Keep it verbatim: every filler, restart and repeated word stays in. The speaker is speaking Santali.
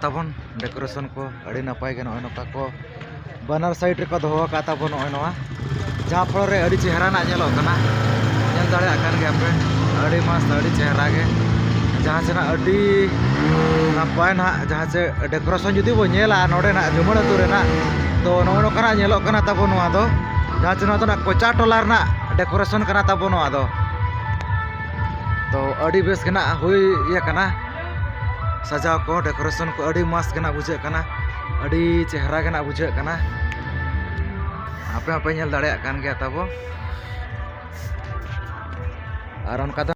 ᱛᱟᱵᱚᱱ ᱰᱮᱠᱳᱨᱮᱥᱚᱱ ᱠᱚ ᱟᱹᱰᱤ ᱱᱟᱯᱟᱭ ᱜᱮ ᱱᱚᱜᱼᱚᱭ ᱱᱚᱝᱠᱟ ᱠᱚ ᱵᱟᱱᱟᱨ ᱥᱟᱭᱤᱰ ᱨᱮᱠᱚ ᱫᱚᱦᱚ ᱟᱠᱟᱫ ᱛᱟᱵᱚᱱ ᱱᱚᱜᱼᱚᱭ ᱱᱚᱣᱟ, ᱡᱟᱦᱟᱸ ᱯᱷᱚᱞ ᱨᱮ ᱟᱹᱰᱤ ᱪᱮᱦᱨᱟ ᱱᱟᱜ ᱧᱮᱞᱚᱜ ᱠᱟᱱᱟ᱾ ᱧᱮᱞ ᱫᱟᱲᱮᱭᱟᱜ ᱠᱟᱱ ᱜᱮᱭᱟ ᱯᱮ, ᱟᱹᱰᱤ ᱢᱚᱡᱽ ᱟᱹᱰᱤ ᱪᱮᱦᱨᱟ ᱜᱮ, ᱡᱟᱦᱟᱸ ᱥᱮᱱᱟᱜ ᱟᱹᱰᱤ ᱱᱟᱯᱟᱭ ᱱᱟᱜ ᱡᱟᱦᱟᱸ ᱪᱮ ᱰᱮᱠᱳᱨᱮᱥᱚᱱ ᱡᱩᱫᱤ ᱵᱚᱱ ᱧᱮᱞᱟ ᱱᱚᱰᱮ ᱱᱟᱜ ᱡᱩᱢᱟᱹᱲ ᱟᱹᱛᱩ ᱨᱮᱱᱟᱜ, ᱛᱚ ᱱᱚᱜᱼᱚ ᱱᱚᱝᱠᱟᱱᱟᱜ ᱧᱮᱞᱚᱜ ᱠᱟᱱᱟ ᱛᱟᱵᱚᱱ ᱱᱚᱣᱟ ᱫᱚ, ᱡᱟᱦᱟᱸ ᱪᱮ ᱱᱚᱣᱟ ᱫᱚ ᱱᱟᱜ ᱠᱚᱪᱟ ᱴᱚᱞᱟ ᱨᱮᱱᱟᱜ ᱰᱮᱠᱳᱨᱮᱥᱚᱱ ᱠᱟᱱᱟ ᱛᱟᱵᱚᱱ ᱱᱚᱣᱟ ᱫᱚ᱾ ᱛᱚ ᱟᱹᱰᱤ ᱵᱮᱥ ᱜᱮ ᱱᱟᱜ ᱦᱩᱭ ᱤᱭᱟᱹ ᱠᱟᱱᱟ, ᱥᱟᱡᱟᱣ ᱠᱚ ᱰᱮᱠᱳᱨᱮᱥᱚᱱ ᱠᱚ ᱟᱹᱰᱤ ᱢᱚᱡᱽ ᱜᱮ ᱱᱟᱜ ᱵᱩᱡᱷᱟᱹᱜ ᱠᱟᱱᱟ, ᱟᱹᱰᱤ ᱪᱮᱦᱨᱟ ᱜᱮ ᱱᱟᱜ ᱵᱩᱡᱷᱟᱹᱜ ᱠᱟᱱᱟ᱾ ᱟᱯᱮ ᱦᱚᱸᱯᱮ ᱧᱮᱞ ᱫᱟᱲᱮᱭᱟᱜ ᱠᱟᱱ ᱜᱮᱭᱟ ᱛᱟᱵᱚ᱾ ᱟᱨ ᱚᱱᱠᱟ ᱫᱚ